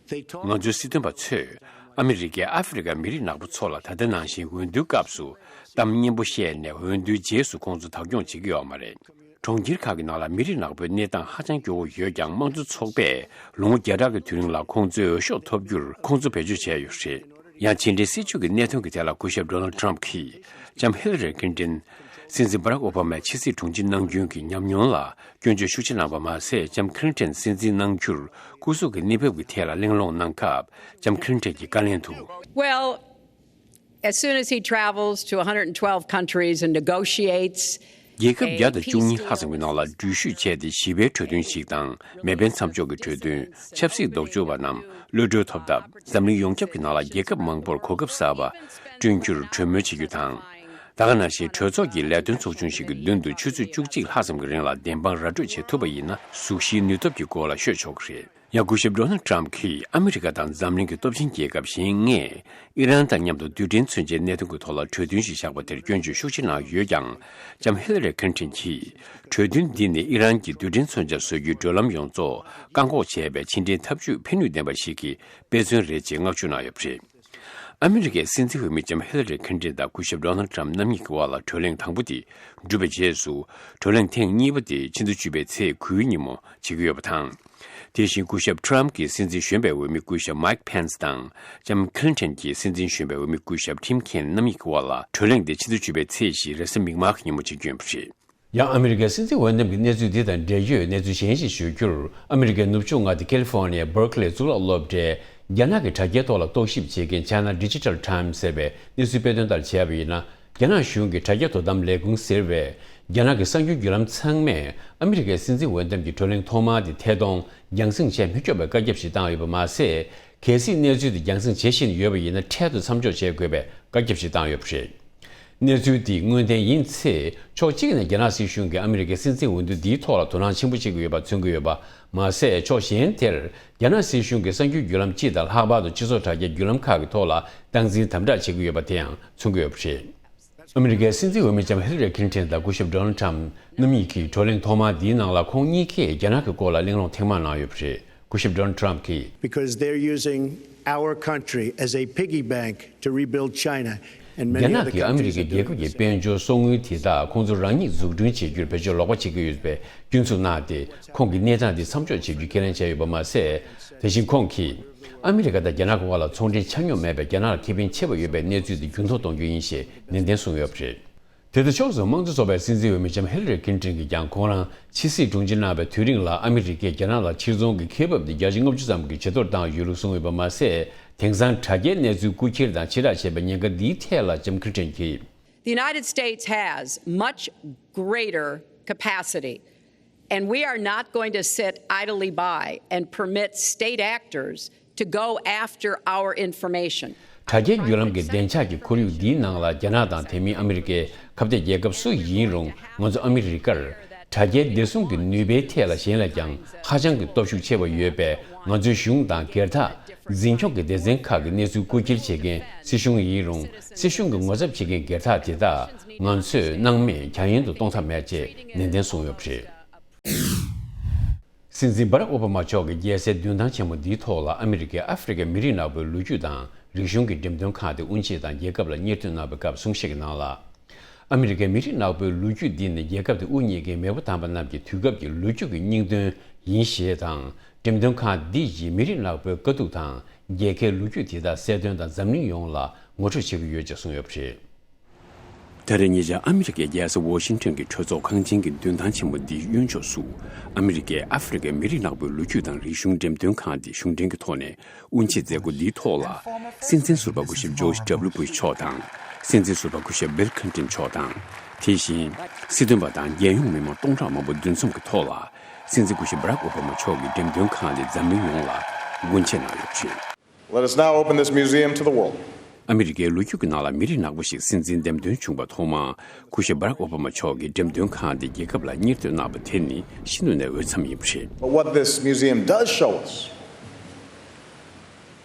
They talk ང་ཚོའི་སྲིད་དོན་པ་ཚོས་ ཨ་མི་རི་ཀས་ཨ་ཧྥེ་རི་ཁ་མི་རིགས་ནག་པོ་ཚོ་ལ་ད་ལྟ་ནང་བཞིན་འོས་བསྡུའི་སྐབས་སུ་གཏམ་སྙན་པོ་བཤད་ནས་འོས་བསྡུའི་རྗེས་སུ་ཁོང་ཚོ་བདག་སྐྱོང་བྱེད་ཀྱི་ཡོད་མ་རེད། གྲོང་ཁྱེར་ཁག་གི་ནང་ལ་མི་རིགས་ནག་པོའི་གནས་སྟངས་ཧ་ཅང་སྐྱོ་བོ་ཡོད་ཀྱང་། དམངས་གཙོ་ཚོགས་པས་ལོ་ངོ་བརྒྱ་ཕྲག་གི་དུས་རིང་ལ་ཁོང་ཚོའི་འོས་ཤོག་ཐོབ་རྒྱུར་ཁོང་ཚོ་བེད་སྤྱོད་བྱས་ཡོད་རེད། ཡང་ཕྱི་འབྲེལ་སྲིད་ཇུས་ཀྱི་གནད་དོན་གྱི་ཐད་ལ་སྐུ་ཞབས་ཌོ་ནལ་ཊམ་གྱིས་ལྕམ་ཧི་ལ་རི་ཁིན་ཏན་སྲིད་འཛིན་བྷ་རག་ཨོ་བྷ་མའི་ཕྱི་སྲིད་དྲུང་ཆེ་གནང་རྒྱུན་གྱི་ཉམས་མྱོང་ལ་སྐྱོན་བརྗོད་ཤུགས་ཆེ་གནང་བ་མ་ཟད། ལྕམ་ཁི་ལིན་ཏན་སྲིད་འཛིན་གནང་རྒྱུར་སྐུ་གཟུགས་ཀྱི་གནས་བབ་ཀྱི་ཐད་ལ་གླེང་སློང་གནང་སྐབས། ལྕམ་ཁི་ལིན་ཏན་གྱིས་བཀའ་ལན་དུ། Well, as soon as he travels to one hundred twelve countries and negotiates རྒྱལ་ཁབ་བརྒྱ་དང་བཅུ་གཉིས་ལྷག་ཙམ་གྱི་ནང་ལ་འགྲུལ་བཞུད་བྱས་ཏེ། ཞི་བའི་གྲོས་མཐུན་ཞིག་དང་། མེ་འཕེན་མཚམས་འཇོག་གི་གྲོས་མཐུན། ཆབ་སྲིད་ལྡོག་ཕྱོགས་པ་རྣམས་གློད་གྲོལ་ཐོབ་སྟབས། འཛམ་གླིང་ཡོངས་ཁྱབ་ཀྱི་ནང་ལ་རྒྱལ་ཁབ་མང་པོར་གོ་སྐབས་གསར་པ་བསྐྲུན་རྒྱུར་གྲོས་མོལ་བྱེད་རྒྱུ་དང་། ད་ག་ནང་བཞིན་གྲོས་ཚོགས་ཀྱི་ལས་དོན་ཚོགས་ཆུང་ཞིག་གི་མདུན་དུ་ཆུ་ཚོད་བཅུ་གཅིག་ལྷག་ཙམ་གྱི་རིང་ལ་བདེན་དཔང་ར་སྤྲོད་བྱེད་ཐུབ་པ་ཡིན་ན། གཟུགས་གཞིའི་ནུས་སྟོབས་ཀྱི་སྐོར་ལ་ཤོད་ཆོག་གི་རེད། ཡང་སྐུ་ཞབས་ཌོ་ནལ་ཊམ་གྱིས་ཨ་མི་རི་ཀ་དང་འཛམ་གླིང་གི་སྟོབས་ཆེན་རྒྱལ་ཁབ་གཞན་ལྔས་ཨི་རན་དང་མཉམ་དུ་རྡུལ་ཕྲན་མཚོན་ཆའི་གནད་དོན་གྱི་ཐོག་ལ་གྲོས་མཐུན་ཞིག་བཞག་པ་དེར་སྐྱོན་བརྗོད་ཤུགས་ཆེ་གནང་ཡོད་ཀྱང་། ལྕམ་ཧི་ལ་རི་ཁིན་ཏན་གྱིས་གྲོས་མཐུན་འདི་ནི་ཨི་རན་གྱིས་རྡུལ་ཕྲན་མཚོན་ཆ་བཟོ་རྒྱུའི་བགྲོད་ལམ་ཡོངས་རྫོགས་བཀག་འགོག་བྱས་པའི་ཕྱི་འབྲེལ་འཐབ་ཇུས་ཕན་ནུས་ལྡན་པ་ཞིག་གི་དཔེ་མཚོན་རེད་ཅེས་བསྔགས་བརྗོད་གནང་ཡོད་པ་རེད། ཨ་མི་རི་ཀའི་སྲིད་འཛིན་འོས་མི་ལྕམ་ཧི་ལ་རི་ཁིན་ཏན་དང་སྐུ་ཞབས་ཌོ་ནལ་ཊམ་རྣམ་གཉིས་ཀྱི་དབར་ལ་གྲོས་གླེང་དང་པོ་དེ་གྲུབ་པའི་རྗེས་སུ། གྲོས་གླེང་ཐེངས་གཉིས་པ་དེ་ཕྱི་ཟླ་བཅུ་པའི་ཚེས་དགུའི་ཉིན་མོ་བྱེད་ཀྱི་ཡོད་པ་དང་། དེ་བཞིན་སྐུ་ཞབས་ཊམ་གྱི་སྲིད་འཛིན་གཞོན་པའི་འོས་མི་སྐུ་ཞབས་མའིག་ཕེན་སི་དང་ལྕམ་ཁི་ལིན་ཏན་གྱི་སྲིད་འཛིན་གཞོན་པའི་འོས་མི་སྐུ་ཞབས་ཊིམ་ཁེན་རྣམ་གཉིས་ཀྱི་དབར་ལ་གྲོས་གླེང་དེ་ཕྱི་ཟླ་བཅུ་པའི་ཚེས་བཞི་རེས་གཟའ་མིག་དམར་གྱི་ཉིན་མོ་བྱེད་ཀྱི་ཡོད་པ་རེད། ཡང་ཨ་མི་རི་ཀའི་སྲིད་འཛིན་འོས་འདེམས་ཀྱི་གནས་ཚུལ་འདི་དང་འབྲེལ་ཡོད་གནས་ཚུལ་གཞན་ཞིག་ཞུ་རྒྱུར། ཨ་མི་རི་ཀའི་ནུབ་ཕྱོགས་མངའ་སྡེ་ཁེ་ལི་ཧྥོར་ནི་ཡའི་སྦར་ཁི་ལེ་གཙུག་ལག་སློབ་གྲྭས་རྒྱ་ནག་གི་དྲ་རྒྱའི་ཐོག་ལ་རྟོག་ཞིབ་བྱེད་མཁན་China Digital Times ཟེར་བའི་གནས་ཚུལ་དཔེ་སྟོན་ལྟར་བྱས་པ་ཡིན་ན། རྒྱ་ནག་གཞུང་གིས་དྲ་རྒྱ་དོ་དམ་ལས་ཁུངས་ཟེར་བས། རྒྱ་ནག་གི་གསར་འགྱུར་བརྒྱུད་ལམ་ཚང་མས་ཨ་མི་རི་ཀའི་སྲིད་འཛིན་འོས་འདེམས་ཀྱི་གྲོས་གླེང་ཐོག་མ་དེ་ཐད་གཏོང་རྒྱང་སྲིང་བྱས་མི་ཆོག་པའི་བཀའ་ཁྱབ་ཞིག་བཏང་ཡོད་པ་མ་ཟད། གལ་སྲིད་གནས་ཚུལ་དེ་རྒྱང་སྲིང་བྱེད་བཞིན་ཡོད་པ་ཡིན་ན། འཕྲལ་དུ་མཚམས་འཇོག་བྱེད་དགོས་པའི་བཀའ་ཁྱབ་ཞིག་བཏང་ཡོད་པ་རེད། གནས་ཚུལ་དེ་དངོས་བདེན་ཡིན་ཚེ། ཕྱོགས་གཅིག་ནས་རྒྱ་ནག་སྲིད་གཞུང་གིས་ཨ་མི་རི་ཀའི་སྲིད་འཛིན་འོས་བསྡུ་འདིའི་ཐོག་ལ་དོ་སྣང་ཆེན་པོ་བྱེད་ཀྱི་ཡོད་པ་མཚོན་གྱི་ཡོད་པ་མ་ཟད། ཕྱོགས་གཞན་དེར་རྒྱ་ནག་སྲིད་གཞུང་གིས་གསར་འགྱུར་བརྒྱུད་ལམ་སྤྱི་དང་ལྷག་པར་དུ་སྤྱི་ཚོགས་དྲ་རྒྱའི་བརྒྱུད་ལམ་ཁག་གི་ཐོག་ལ་སྟངས་འཛིན་དམ་དྲག་བྱེད་ཀྱི་ཡོད་པ་དེ་ཡང་མཚོན་གྱི་ཡོད་པ་རེད། ཨ་མི་རི་ཀའི་སྲིད་འཛིན་འོས་མི་ལྕམ་ཧི་ལ་རི་ཁིན་ཏན་དང་སྐུ་ཞབས་ཌོ་ནལ་ཊམ་རྣམ་གཉིས་ཀྱི་བགྲོ་གླེང་ཐོག་མ་འདིའི་ནང་ལ། ཁོང་གཉིས་ཀས་རྒྱ་ནག་གི་སྐོར་ལ་གླེང་སློང་ཐེངས་མང་གནང་ཡོད་པ་རེད། སྐུ་ཞབས་ཌོ་ནལ་ཊམ་གྱིས། Because they're using our country as a piggy bank to rebuild China and many other countries are doing the same. རྒྱ་ནག་གིས་ཨ་མི་རི་ཀའི་རྒྱལ་ཁབ་ཀྱི་དཔལ་འབྱོར་གསོག་དངུལ་དེ་དག་ཁོང་ཚོ་རང་ཉིད་འཛུགས་སྐྲུན་བྱེད་རྒྱུར་བེད་སྤྱོད་ལོག་པ་བྱེད་ཀྱི་ཡོད་པའི་སྐྱོན་འཛུགས་གནང་སྟེ། ཁོང་གིས་གནས་སྟངས་འདི་མཚམས་འཇོག་བྱེད་རྒྱུའི་ཁས་ལེན་བྱས་ཡོད་པ་མ་ཟད། དེ་བཞིན་ཁོང་གིས། ཨ་མི་རི་ཀ་དང་རྒྱ་ནག་གི་དབར་ལ་ཚོང་འབྲེལ་ཆ་སྙོམས་མེད་པས་རྒྱ་ནག་ལ་ཁེ་ཕན་ཆེ་བ་ཡོད་པའི་གནས་ཚུལ་དེ་འགྱུར་ལྡོག་གཏོང་རྒྱུ་ཡིན་ཞེས་ནན་ཏན་གསུངས་ཡོད་པ་རེད། དེ་ལྟར་ཕྱོགས་མཚུངས་དམངས་གཙོ་ཚོགས་པའི་སྲིད་འཛིན་འོས་མི་ལྕམ་ཧི་ལ་རི་ཁིན་ཏན་གྱིས་ཀྱང་ཁོང་རང་ཕྱི་སྲིད་དྲུང་ཆེ་གནང་བའི་དུས་རིང་ལ་ཨ་མི་རི་ཀས་རྒྱ་ནག་ལ་ཕྱིར་ཚོང་གི་ཁེ་འབབ་དེ་བརྒྱ་ཆ་ལྔ་བཅུ་ཙམ་གྱིས་ཇེ་མཐོར་བཏང་ཡོད་ལུགས་གསུངས་ཡོད་པ་མ་ཟད། དེང་སང་དྲ་རྒྱའི་གནས་ཚུལ་རྐུ་འཁྱེར་དང་ཕྱིར་བསྒྲགས་བྱས་པའི་ཉེན་ཁ་འདིའི་ཐད་ལ་ལྕམ་ཁི་ལིན་ཏན་གྱིས། The United States has much greater capacity, and we are not going to sit idly by and permit state actors to go after our information. དྲ་རྒྱའི་བརྒྱུད་ལམ་གྱི་བདེ་འཇགས་ཀྱི་ཁོར་ཡུག་འདིའི་ནང་ལ། རྒྱ་ནག་དང་དེ་མིན་ཨ་མི་རི་ཀའི་ཁ་གཏད་རྒྱལ་ཁབ་སུ་ཡིན་རུང་། ང་ཚོ་ཨ་མི་རི་ཀར་དྲ་རྒྱའི་བདེ་སྲུང་གི་ནུས་པའི་ཐད་ལ་གཞན་ལས་ཀྱང་ཧ་ཅང་གི་སྟོབས་ཤུགས་ཆེ་བ་ཡོད་པས། ང་ཚོའི་གཞུང་དང་སྒེར་བདག་འཛིན་སྐྱོང་གི་སྡེ་ཚན་ཁག་གི་གནས་ཚུལ་རྐུ་འཁྱེར་བྱེད་མཁན་སྲིད་གཞུང་ཡིན་རུང་། སྲིད་གཞུང་གི་ངོ་ཚབ་བྱེད་མཁན་སྒེར་བདག་དེ་དག་ང་ཚོས་སྣང་མེད་རྒྱ་ཡན་དུ་གཏོང་ཐབས་མེད་ཅེས་ནན་ཏན་གསུངས་ཡོད་པ་རེད། སྲིད་འཛིན་བྷ་རག་ཨོ་བྷ་མ་མཆོག་གིས་རྒྱལ་སའི་མདུན་ཐང་ཆེན་མོ་འདིའི་ཐོག་ལ་ཨ་མི་རི་ཀའི་ཨ་ཧྥེ་རི་ཁའི་མི་རིགས་ནག་པོའི་ལོ་རྒྱུས་དང་རིག་གཞུང་གི་འགྲེམས་སྟོན་ཁང་དེ་དབུ་འབྱེད་དང་རྒྱལ་ཁབ་ལ་གཉེར་སྐྱོང་གནང་བའི་སྐབས་གསུང་བཤད་ཀྱི་ནང་ལ། ཨ་མི་རི་ཀའི་མི་རིགས་ནག་པོའི་ལོ་རྒྱུས་འདི་ནི་རྒྱལ་ཁབ་དེ་དབུ་བརྙེས་མཁན་མེས་པོ་དམ་པ་རྣམས་ཀྱི་དུས་སྐབས་ཀྱི་ལོ་རྒྱུས་ཀྱི་སྙིང་དོན་ཡིན་ཞེས་དང་། འགྲེམས་སྟོན་ཁང་འདི་ཡིས་མི་རིགས་ནག་པོའི་དཀའ་སྡུག་དང་རྒྱལ་ཁའི་ལོ་རྒྱུས་དེ་དག་གསལ་སྟོན་དང་འཛམ་གླིང་ཡོངས་ལ་ངོ་སྤྲོད་བྱེད་ཀྱི་ཡོད་ཅེས་གསུངས་ཡོད་པ་རེད། ད་རེས་ཉེ་ཆར་ཨ་མི་རི་ཀའི་རྒྱལ་ས་ཝོ་ཤིང་ཊོན་གྱི་གྲོས་ཚོགས་ཁང་ཆེན་གྱི་མདུན་ཐང་ཆེན་མོ་འདིའི་གཡོན་ཕྱོགས་སུ། ཨ་མི་རི་ཀས་ཨ་ཧྥེ་རི་ཀའི་མི་རིགས་ནག་པོའི་ལོ་རྒྱུས་དང་རིག་གཞུང་འགྲེམས་སྟོན་ཁང་འདི་གཞུང་འབྲེལ་གྱི་ཐོག་ནས་དབུ་འབྱེད་མཛད་སྒོ་འདིའི་ཐོག་ལ། སྲིད་འཛིན་ཟུར་པ་སྐུ་ཞབས་ཇོརྗ་ཌབ་ལུ་བྷུ་ཤ་མཆོག་དང་། སྲིད་འཛིན་ཟུར་པ་སྐུ་ཞབས་བྷིལ་ཁིན་ཏན་མཆོག་དང་། དེ་བཞིན་སྲིད་དོན་པ་དང་རྒྱལ་ཡོངས་མི་མང་སྟོང་ཕྲག་མང་པོ་འདུ་འཛོམས་ཀྱི་ཐོག་ལ། སྲིད་འཛིན་སྐུ་ཞབས་བྷ་རག་ཨོ་བྷ་མ་མཆོག་གིས་འགྲེམས་སྟོན་ཁང་འདི་འཛམ་གླིང་ཡོངས་ལ་སྒོ་འབྱེད་གནང་ཡོད་པ་རེད། Let us now open this museum to the world. ཨ་མི་རི་ཀའི་ལོ་རྒྱུས་ཀྱི་ནང་ལ་མི་རིགས་ནག་པོ་ཞིག་སྲིད་འཛིན་འདེམས་ཐོན་བྱུང་བ་ཐོག་མ། སྐུ་ཞབས་བྷ་རག་ཨོ་བྷ་མ་མཆོག་གིས་འགྲེམས་སྟོན་ཁང་འདི་རྒྱལ་ཁབ་ལ་གཉེར་སྐྱོང་གནང་བ་དེ་ནི་ཤིན་ཏུ་ནས་འོས་འཚམ་ཡིན་པ་རེད། But what this museum does show us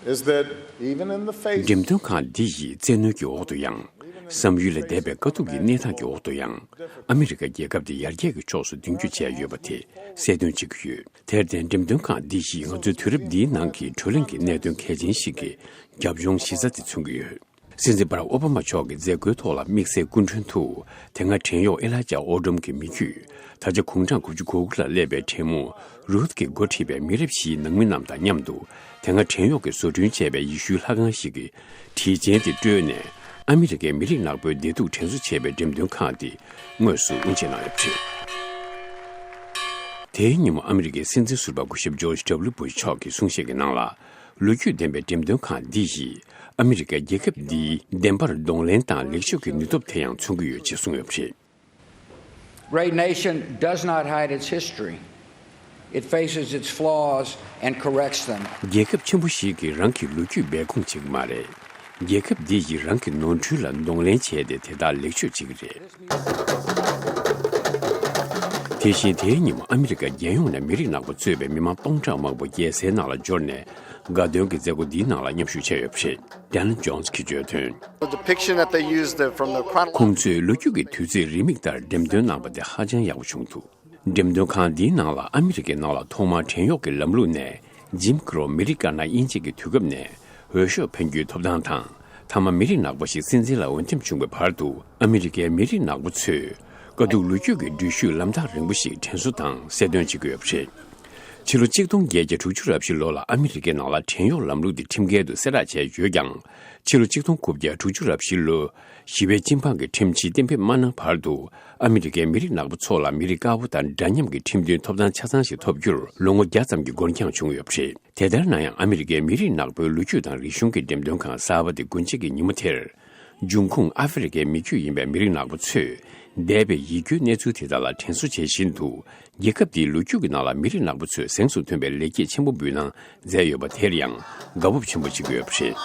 is that even in the face འགྲེམས་སྟོན་ཁང་འདི་ཡི་བཙན་གནོན་གྱི་འོག་ཏུ་ཡང་། བསམ་ཡུལ་ལས་འདས་པའི་དཀའ་སྡུག་གི་གནས་སྟངས་ཀྱི་འོག་ཏུ་ཡང་། ཨ་མི་རི་ཀ་རྒྱལ་ཁབ་དེ་ཡར་རྒྱས་ཀྱི་ཕྱོགས་སུ་མདུན་སྐྱོད་བྱས་ཡོད་པ་དེ་གསལ་སྟོན་བྱེད་ཀྱི་ཡོད། དེར་བརྟེན། འགྲེམས་སྟོན་ཁང་འདི་བཞིན་ང་ཚོའི་དུས་རབས་འདིའི་ནང་གི་བགྲོ་གླེང་གི་གནད་དོན་གལ་ཆེན་ཞིག་གི་རྒྱབ་ལྗོངས་གཞི་རྩ་དེ་མཚོན་གྱི་ཡོད། སྲིད་འཛིན་བྷ་རག་ཨོ་བྷ་མ་མཆོག་གི་མཛད་སྒོའི་ཐོག་ལ་དམིགས་བསལ་སྐུ་མགྲོན་དུ། དེ་སྔ་བྲན་གཡོག་ཨེ་ལ་ཅཱ་ཨོ་ཌོམ་གྱི་མི་རྒྱུད། ད་ཆ་དགུང་གྲངས་དགུ་བཅུ་གོ་དགུ་ལ་སླེབས་པའི་བྲན་མོ་རུཐ་གིས་འགོ་ཁྲིད་པའི་མི་རབས་བཞིའི་ནང་མི་རྣམས་དང་མཉམ་དུ། དེ་སྔ་བྲན་གཡོག་གིས་བཟོ་སྐྲུན་བྱས་པའི་ཡེ་ཤུའི་ལྷ་ཁང་ཞིག་གི་བྲིས་ཆེན་དེ་དཀྲོལ་ནས། ཨ་མི་རི་ཀའི་མི་རིགས་ནག་པོའི་བདེ་སྡུག་དྲན་གསོ་བྱས་པའི་འགྲེམས་སྟོན་ཁང་དེ་དངོས་སུ་དབུ་འབྱེད་གནང་ཡོད་པ་རེད། དེའི་ཉིན་མོ་ཨ་མི་རི་ཀའི་སྲིད་འཛིན་ཟུར་པ་སྐུ་ཞབས་ཇོརྗ་ཌབ་ལུ་བུ་ཤི་མཆོག་གི་གསུང་བཤད་ཀྱི་ནང་ལ། ལོ་རྒྱུས་ལྡན་པའི་འགྲེམས་སྟོན་ཁང་འདི་ཡིས་ཨ་མི་རི་ཀའི་རྒྱལ་ཁབ་འདིའི་བདེན་པར་གདོང་ལེན་དང་ལེགས་བཅོས་ཀྱི་ནུས་སྟོབས་དེ་ཡང་མཚོན་གྱི་ཡོད་ཅེས་གསུངས་ཡོད་པ་རེད། Great nation does not hide its history. It faces its flaws and corrects them. རྒྱལ་ཁབ་ཆེན་པོ་ཞིག་གིས་རང་གི་ལོ་རྒྱུས་སྦས་སྐུང་བྱེད་ཀྱི་མ་རེད། རྒྱལ་ཁབ་འདི་ཡིས་རང་གི་ནོར་འཁྲུལ་ལ་གདོང་ལེན་བྱས་ཏེ་དེ་དག་ལེགས་བཅོས་བྱེད་ཀྱི་རེད། དེ་བཞིན་དེའི་ཉིན་མོ་ཨ་མི་རི་ཀ་རྒྱལ་ཡོངས་ནས་མི་རིགས་ནག་པོ་གཙོས་པའི་མི་མང་སྟོང་ཕྲག་མང་པོ་རྒྱལ་སའི་ནང་ལ་འབྱོར་ནས་དགའ་སྟོན་གྱི་མཛད་སྒོ་འདིའི་ནང་ལ་མཉམ་ཞུགས་བྱས་ཡོད་པ་རེད། Daniel Jones་གྱིས་བརྗོད་དོན། The depiction that they used the, from the chronological ཁོང་ཚོས་ལོ་རྒྱུས་ཀྱི་དུས་ཚོད་རེའུ་མིག་ལྟར་འགྲེམས་སྟོན་གནང་པ་དེ་ཧ་ཅང་ཡག་པོ་བྱུང་འདུག་འགྲེམས་སྟོན་ཁང་འདིའི་ནང་ལ་ཨ་མི་རི་ཀའི་ནང་ལ་ཐོག་མར་བྲན་གཡོག་གི་ལམ་ལུགས་ནས་ཇིམ་ཀི་རོ་མི་རིགས་དཀར་ནག་དབྱེ་འབྱེད་ཀྱི་དུས་སྐབས་ནས་འོས་ཤོག་འཕེན་རྒྱུའི་ཐོབ་ཐང་དང་། མཐའ་མ་མི་རིགས་ནག་པོ་ཞིག་སྲིད་འཛིན་ལ་འོས་འདེམས་བྱུང་བའི་བར་དུ་ཨ་མི་རི་ཀའི་མི་རིགས་ནག་པོ་ཚོས་དཀའ་སྡུག་ལོ་རྒྱུས་ཀྱི་འགྲུལ་བཞུད་ལམ་ཐག་རིང་པོ་ཞིག་དྲན་གསོ་དང་གསལ་སྟོན་བྱེད་ཀྱི་ཡོད་པ་རེད། ཕྱི་ལོ་གཅིག་སྟོང་བརྒྱད་བརྒྱ་དྲུག་ཅུ་རེ་བཞི་ལོ་ལ་ཨ་མི་རི་ཀའི་ནང་ལ་བྲན་གཡོག་ལམ་ལུགས་དེ་ཁྲིམས་འགལ་དུ་གསལ་བསྒྲགས་བྱས་ཡོད་ཀྱང་། ཕྱི་ལོ་གཅིག་སྟོང་དགུ་བརྒྱ་དྲུག་ཅུ་རེ་བཞི་ལོ་ཞི་བའི་སྤྱི་འབངས་ཀྱི་ཁྲིམས་ཆད་གཏན་འབེབས་མ་གནང་བར་དུ། ཨ་མི་རི་ཀའི་མི་རིགས་ནག་པོ་ཚོ་ལ་མི་རིགས་དཀར་པོ་དང་འདྲ་མཉམ་གྱི་ཁྲིམས་མཐུན་ཐོབ་ཐང་ཆ་ཚང་ཞིག་ཐོབ་རྒྱུར་ལོ་ངོ་བརྒྱ་ཙམ་གྱི་འགོར་འགྱངས་བྱུང་ཡོད་པ་རེད། དེ་ལྟར་ན་ཡང་ཨ་མི་རི་ཀའི་མི་རིགས་ནག་པོའི་ལོ་རྒྱུས་དང་རིག་གཞུང་གི་འགྲེམས་སྟོན་ཁང་གསར་པ་དེ་དགུན་དཔྱིད་ཀྱི་ཉིན་མོ་དེར། འབྱུང་ཁུངས་ཨ་ཧྥེ་རི་ཁའི་མི་རྒྱུད་ཡིན་པའི་མི་རིགས་ནག་པོ་ཚོས་འདས་པའི་ཡིད་སྐྱོའི་གནས་ཚུལ་དེ་དག་ལ་དྲན་གསོ་བྱེད་བཞིན་དུ། རྒྱལ་ཁབ་འདིའི་ལོ་རྒྱུས་ཀྱི་ནང་ལ་མི་རིགས་ནག་པོ་ཚོས་གཟེངས་སུ་ཐོན་པའི་ལེགས་སྐྱེས་ཆེན་པོ་འབུལ་གནང་མཛད་ཡོད་པ་དེར་ཡང་དགའ་སྤོབས་ཆེན་པོ་བྱེད་ཀྱི་ཡོད་པ་རེད།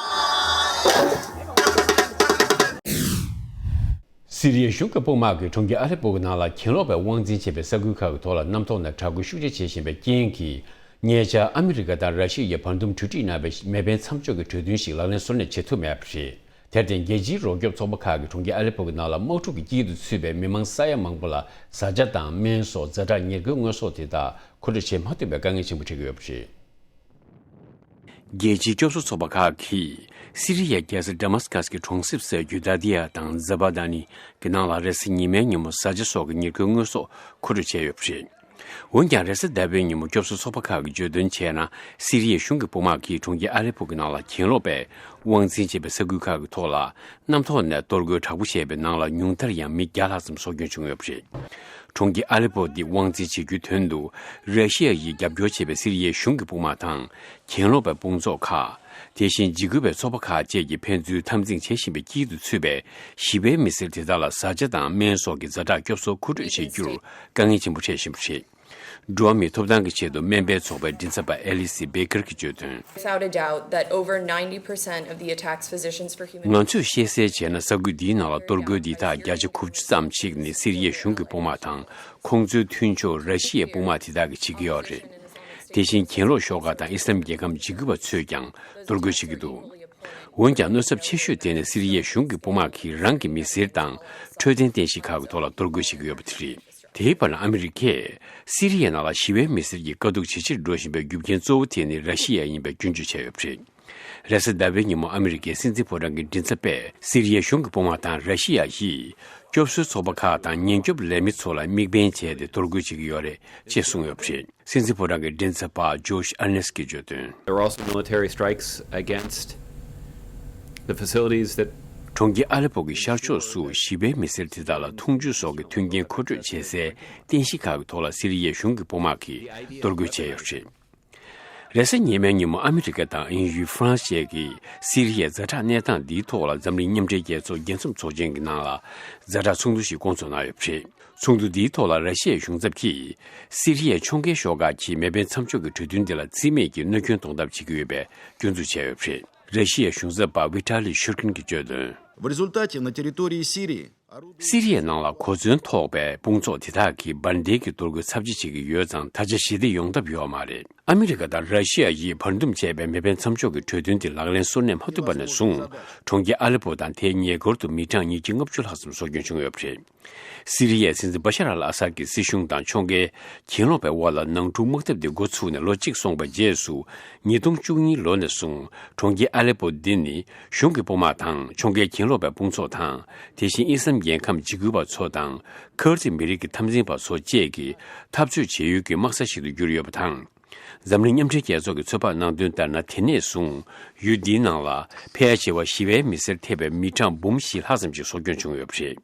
སི་རི་ཡའི་གཞུང་གི་དཔུང་དམག་གིས་གྲོང་ཁྱེར་ཨ་ལེ་པོ་གི་ནང་ལ་གྱེན་ལོག་པའི་དབང་འཛིན་བྱེད་པའི་ས་ཁུལ་ཁག་གི་ཐོག་ལ་གནམ་ཐོག་ནས་དྲག་རྒོལ་ཤུགས་ཆེ་བྱེད་བཞིན་པའི་རྐྱེན་གྱིས། ཉེ་ཆར་ཨ་མི་རི་ཀ་དང་ར་ཤི་ཡའི་བར་འདུམ་གྲོས་འགྲིག་གནང་བའི་མེ་འཕེན་མཚམས་འཇོག་གི་གྲོས་མཐུན་ཞིག་ལག་ལེན་སོར་གནས་བྱེད་ཐུབ་མེད་པ་རེད། དེར་བརྟེན། རྒྱལ་སྤྱིའི་རོགས་སྐྱོབ་ཚོགས་པ་ཁག་གིས་གྲོང་ཁྱེར་ཨ་ལེ་པོ་གི་ནང་ལ་དམག་འཁྲུག་གི་དཀྱིལ་དུ་ཚུད་པའི་མི་མང་ས་ཡ་མང་པོ་ལ་བཟའ་བཅའ་དང་སྨན་སོགས་ཛ་དྲག་ཉེར་མཁོའི་དངོས་ཟོག་དེ་དག་མཁོ་སྤྲོད་བྱེད་མ་ཐུབ་པའི་དཀའ་ངལ་ཆེན་པོ་འཕྲད་ཀྱི་ཡོད་པ་རེད། རྒྱལ་སྤྱིའི་སྐྱོབ་གསོ་ཚོགས་པ་ཁག་གིས་སི་རི་ཡའི་རྒྱལ་ས་ཌ་མཱ་སི་ཀ་སི་གི་གྲོང་གསེབ་ས་ཁུལ་དཱ་དི་ཡ་དང་ཛ་བ་དཱ་ནི་གི་ནང་ལ་རེས་གཟའ་ཉི་མའི་ཉིན་མོ་བཟའ་བཅའ་སོགས་ཀྱི་ཉེར་མཁོའི་དངོས་ཟོག་མཁོ་སྤྲོད་བྱས་ཡོད་པ་རེད། འོན་ཀྱང་། རེས་གཟའ་ཟླ་བའི་ཉིན་མོ་སྐྱོབ་གསོ་ཚོགས་པ་ཁག་གིས་བརྗོད་དོན་བྱས་ན། སི་རི་ཡའི་གཞུང་གི་དཔུང་དམག་གིས་གྲོང་ཁྱེར་ཨ་ལེ་པོ་གི་ནང་ལ་གྱེན་ལོག་པས་དབང་འཛིན་བྱས་པའི་ས་ཁུལ་ཁག་གི་ཐོག་ལ་གནམ་ཐོག་ནས་གཏོར་རྒོལ་དྲག་པོ་བྱས་པའི་ནང་ལ་ཉུང་མཐར་ཡང་མི་བརྒྱ་ལྷག་ཙམ་སྲོག་སྐྱོན་བྱུང་ཡོད་པ་རེད། གྲོང་ཁྱེར་ཨ་ལེ་པོ་འདི་དབང་འཛིན་བྱེད་རྒྱུའི་དོན་དུ། ར་ཤི་ཡ་ཡིས་རྒྱབ་སྐྱོར་བྱས་པའི་སི་རི་ཡའི་གཞུང་གི་དཔུང་དམག་དང་། གྱེན་ལོག་པའི་དཔུང་ཚོགས་ཁག་དེ་བཞིན་འཇིགས་སྐུལ་བའི་ཚོགས་པ་ཁག་བཅས་ཀྱིས་ཕན་ཚུན་འཐབ་འཛིང་བྱེད་བཞིན་པའི་དཀྱིལ་དུ་ཚུད་པའི་ཞི་བའི་མི་སེར་དེ་དག་ལ་བཟའ་བཅའ་དང་སྨན་སོགས་ཀྱི་ཛ་དྲག་སྐྱོབ་གསོ་མཁོ་སྤྲོད་བྱེད་རྒྱུར་དཀའ་ངལ་ཆེན་པོ་འཕྲད་བཞིན་པ་རེད། འགྲོ་བ་མིའི་ཐོབ་ཐང་གི་ཆེད་དུ་སྨན་པའི་ཚོགས་པའི་མགྲིན་ཚབ་པ་ཨེ་ལི་སི་བྷེ་ཀར་གྱིས་བརྗོད་དོན། Without a doubt that over ninety percent of the attacks Physicians for Human ང་ཚོས་ཤེས་གསལ་བྱས་ན། ས་ཁུལ་འདིའི་ནང་ལ་གཏོར་རྒོལ་འདི་དག་བརྒྱ་ཆ་དགུ་བཅུ་ཙམ་ཞིག་ནི་སི་རི་ཡའི་གཞུང་གི་དཔུང་དམག་དང་། ཁོང་ཚོའི་མཐུན་ཕྱོགས་ར་ཤི་ཡའི་དཔུང་དམག་དེ་དག་གིས་བྱེད་ཀྱི་ཡོད་རེད། དེ་བཞིན་གྱེན་ལོག་ཤོག་ཁག་དང་ཨི་སི་ལམ་རྒྱལ་ཁབ་འཇིགས་སྐུལ་བ་ཚོས་ཀྱང་གཏོར་རྒོལ་བྱེད་ཀྱི་འདུག་འོན་ཀྱང་། གནོད་ཚབས་ཆེ་ཤོས་དེ་ནི་སི་རི་ཡའི་གཞུང་གི་དཔུང་དམག་གིས་རང་གི་མི་སེར་དང་འཕྲོད་བསྟེན་རྟེན་གཞི་ཁག་གི་ཐོག་ལ་གཏོར་རྒོལ་བྱེད་ཀྱི་ཡོད་པ་དེ་རེད། དེའི་བར་ན། ཨ་མི་རི་ཀས་སི་རི་ཡའི་ནང་ལ་ཞི་བའི་མི་སེར་གྱི་དཀའ་སྡུག་ཇེ་ཆེར་འགྲོ་བཞིན་པའི་རྒྱུ་རྐྱེན་གཙོ་བོ་དེ་ནི་ར་ཤི་ཡ་ཡིན་པའི་སྐྱོན་བརྗོད་བྱས་ཡོད་པ་རེད། རེས་གཟའ་ཟླ་བའི་ཉིན་མོ་ཨ་མི་རི་ཀའི་སྲིད་འཛིན་ཕོ་བྲང་གི་མགྲིན་ཚབ་པས་སི་རི་ཡའི་གཞུང་གི་དཔུང་དམག་དང་ར་ཤི་ཡ་ཡིས་སྐྱོབ་གསོའི་ཚོགས་པ་ཁག་དང་ཉེན་སྐྱོབ་ལས་མི་ཚོ་ལ་དམིགས་འབེན་བྱས་ཏེ་གཏོར་རྒོལ་བྱེད་ཀྱི་ཡོད་རེད་ཅེས་གསུངས་ཡོད་པ་རེད། སྲིད་འཛིན་ཕོ་བྲང་གི་མགྲིན་ཚབ་པ་ཇོཤ་ཨར་ནེ་སི་གིས་བརྗོད་དོན། There are also military strikes against the facilities that གྲོང་ཁྱེར་ཨ་ལེ་པོ་གི་ཤར་ཕྱོགས་སུ་ཞི་བའི་མི་སེར་དེ་དག་ལ་འཐུང་ཆུ་སོགས་ཀྱི་མཐུན་རྐྱེན་མཁོ་སྤྲོད་བྱེད་སའི་རྟེན་གཞི་ཁག་གི་ཐོག་ལ་སི་རི་ཡའི་གཞུང་གི་དཔུང་དམག་གིས་གཏོར་རྒོལ་བྱས་ཡོད་པ་རེད། རེས་གཟའ་ཉི་མའི་ཉིན་མོ་ཨ་མི་རི་ཀ་དང་དབྱིན་ཡུལ་ཧྥ་རན་སི་བཅས་ཀྱིས་སི་རི་ཡའི་ཛ་དྲག་གནས་སྟངས་འདིའི་ཐོག་ལ་འཛམ་གླིང་མཉམ་འབྲེལ་རྒྱལ་ཚོགས་རྒྱལ་འཛོམས་ཚོགས་ཆེན་གྱི་ནང་ལ་ཛ་དྲག་ཚོགས་འདུ་ཞིག་བསྐོང་ཚོགས་གནང་ཡོད་པ་རེད། ཚོགས་འདུ་འདིའི་ཐོག་ལ་ར་ཤི་ཡའི་གཞུང་ཚབ་ཀྱིས་སི་རི་ཡའི་ཕྱོགས་འགལ་ཤོག་ཁག་གིས་མེ་འཕེན་མཚམས་འཇོག་གི་གྲོས་མཐུན་འདི་ལ་རྩིས་མེད་ཀྱིས་གནོད་སྐྱོན་གཏོང་ཐབས་བྱེད་ཀྱི་ཡོད་པའི་སྐྱོན་འཛུགས་བྱས་ཡོད་པ་རེད། ར་ཤི་ཡའི་གཞུང་ཚབ་པ་ཝི་ཏཱ་ལི་ཤུར་ཀིན་གྱིས་བརྗོད་དོན། В результате на территории Сирии སི་རི་ཡའི་ནང་ལ་གོ་མཚོན་ཐོགས་པའི་དཔུང་ཚོགས་དེ་དག་གིས་འབར་མདེལ་གྱི་གཏོར་རྒོལ་ཚབས་ཆེ་བྱེད་ཀྱི་ཡོད་ཙང་ད་ཆ་ཞི་བདེ་ཡོང་ཐབས་ཡོད་མ་རེད། ཨ་མི་རི་ཀ་དང་ར་ཤི་ཡ་ཡིས་བར་འདུམ་བྱས་པའི་མེ་འཕེན་མཚམས་འཇོག་གི་གྲོས་མཐུན་དེ་ལག་ལེན་སོར་གནས་མ་ཐུབ་པ་ནས་བཟུང་། གྲོང་ཁྱེར་ཨ་ལེ་པོ་དང་དེའི་ཉེ་འཁོར་དུ་མི་གྲངས་ཉིས་བརྒྱ་ལྔ་བཅུ་ལྷག་ཙམ་སྲོག་སྐྱོན་བྱུང་ཡོད་པ་རེད། སི་རི་ཡའི་སྲིད་འཛིན་བ་ཤར་ཨལ་ཨ་སཱད་ཀྱི་སྲིད་གཞུང་དང་ཕྱོགས་འགལ་གྱེན་ལོག་པའི་དབར་ལ་ནང་འཁྲུག་དམག་འཐབ་འདི་འགོ་ཚུགས་ནས་ལོ་གཅིག་སོང་བའི་རྗེས་སུ། ཉིས་སྟོང་བཅུ་གཉིས་ལོ་ནས་བཟུང་གྲོང་ཁྱེར་ཨ་ལེ་པོ་འདི་ནི་གཞུང་གི་དཔུང་དམག་དང་ཕྱོགས་འགལ་གྱེན་ལོག་པའི་དཔུང་ཚོགས་དང་། དེ་བཞིན་དབྱི་སམ་རྒྱལ་ཁམས་འཇིགས་སྐུལ་བ་ཚོ་དང་ཁུར་ཙི་མི་རིགས་ཀྱི་འཐབ་འཛིང་པ་ཚོ་བཅས་ཀྱིས་འཐབ་རྩོད་བྱེད་ཡུལ་གྱི་དམག་ས་ཞིག་ཏུ་གྱུར་ཡོད་པ་དང་། འཛམ་གླིང་མཉམ་འབྲེལ་རྒྱལ་ཚོགས་ཀྱི་ཚོད་དཔག་གནང་དོན་ལྟར་ན། དེ་ནས་བཟུང་ཡུལ་འདིའི་ནང་ལ་ཕལ་ཆེ་བ་ཞི་བའི་མི་སེར་ཐེ་བའི་མི་གྲངས་འབུམ་བཞི་ལྷག་ཙམ་ཞིག་སྲོག་སྐྱོན་བྱུང་ཡོད་པ་རེད།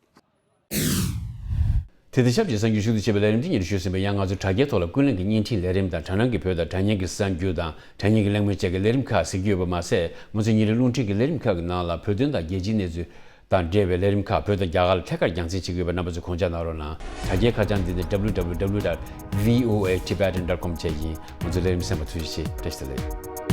དེ་དང་ཆབས་ཅིག་གསར་འགྱུར་ཤུགས་ཆེ་བའི་ལས་རིམ་འདི་ཉིད་ཞུས་ཟིན་པས། ཡང་ང་ཚོའི་དྲ་རྒྱའི་ཐོག་ལ་ཀུན་གླེང་གི་བརྙན་འཕྲིན་ལས་རིམ་དང་། དྲ་སྣང་གི་བོད་དང་དྲ་བརྙན་གྱི་གསར་འགྱུར་དང་། དྲ་བརྙན་གྱི་གླེང་མོལ་བཅས་ཀྱི་ལས་རིམ་ཁག་གཟིགས་རྒྱུ་ཡོད་པ་མ་ཟད། ང་ཚོའི་ཉིན་རེའི་རླུང་འཕྲིན་གྱི་ལས་རིམ་ཁག་གི་ནང་ལ་བོད་དོན་དང་རྒྱལ་སྤྱིའི་གནས་ཚུལ་དང་འབྲེལ་བའི་ལས་རིམ་ཁག་བོད་དང་རྒྱ་གར་ལ་ཐད་ཀར་རྒྱང་སྲིང་བྱེད་ཀྱི་ཡོད་པ་རྣམ་པ་ཚོས་དགོངས་འཇགས་གནང་རོགས་གནང་། དྲ་རྒྱའི་ཁ་བྱང་འདི་ནི་www dot voatibetan dot com བཅས་ཡིན། ང་ཚོའི་ལས་རིམ་གསན་པར་ཐུགས་རྗེ་ཆེ། བཀྲ་ཤིས་བདེ་ལེགས།